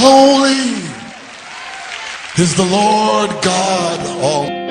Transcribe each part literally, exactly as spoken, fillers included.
Holy is the Lord God Almighty.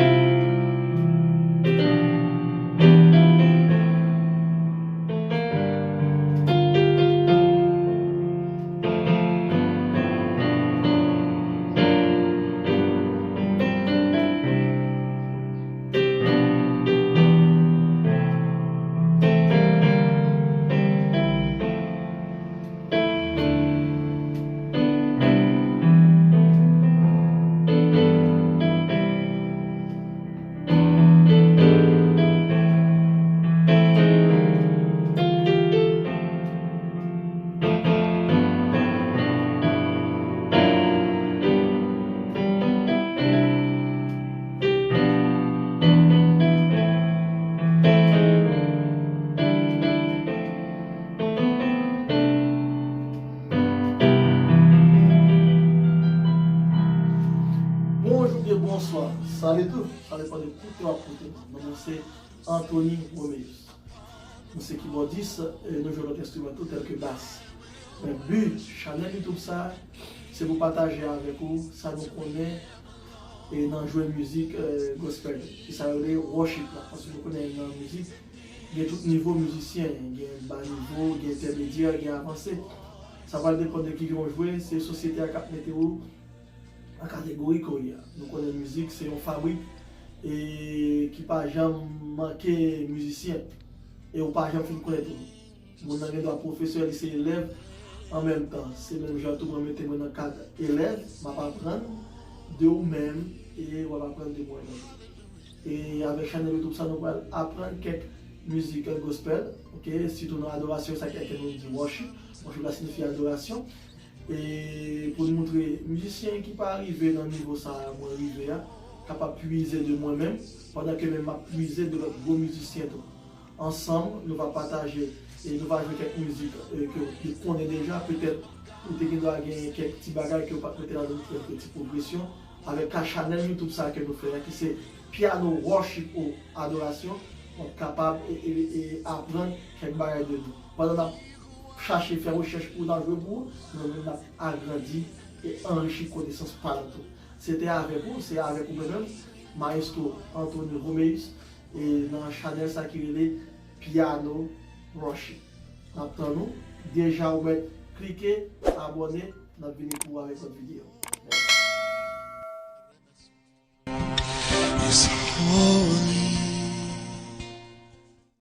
Bonjou oubyen bonswa. Sa depann de kote w ap koute m. Non mwen se Anthony Romeus. Mwen se kibòdis, e nou jwe lòt enstriman tou, tèlke bas. Men bi chanèl YouTube sa, se pou pataje avèk ou sa nou konnen, e nan jwe mizik, e, gospel, ki sa yo rele worship la. Paske nou konnen nan mizik, gen tout nivo mizisyen, gen ba nivo, gen entèmedyè, gen avanse. Sa pral depann de ki jan w jwe, se sosyete a k ap mete w nan kategori ke w ye a. Nou konnen mizik se yon fabrik, e ki pa janm manke mizisyen. E ou pa janm fin konnen tou. Moun nan gen dwa pwofesè, li se elèv an menm tan. Se menm jan tou mwen mete mwen nan kad elèv, m ap aprann de ou menm e w ap aprann de mwen menm. E avèk chanèl YouTube sa, nou pral aprann kèk mizik gospel, oke, sitou nan adorasyon, sa ki nou di worship. Worship la siyifi adorasyon. E pou n montre mizisyen ki pa rive nan nivo sa a mwen rive a, kapab pwize de mwen menm, pandan ke menm m ap pwize de lòt gwo mizisyen tou. Ansanm, nou va pataje e nou va jwe kèk mizik, e, ke w te konnen deja. Petèt, ou te gen dwa gen kèk ti bagay ke w pa t mete ladan, kèk ti pwogresyon. Avèk ka chanèl YouTube sa ke nou fè a, ki se Piano Worship ou Adorasyon, w ap kapab e, e, e aprann kèk bagay de nou. Pandan n ap chache fè rechèch pou nou, n ap jwe pou ou, nou menm n ap agrandi e anrichi konesans pa nou tou. Se te avèk ou, se avèk ou menm, Maestro Anthony Romeus, e nan chanèl sa ki rele Piano Worship. N ap tann ou. Deja ou mèt klike, abòne, n ap vini pou ou avèk lòt videyo.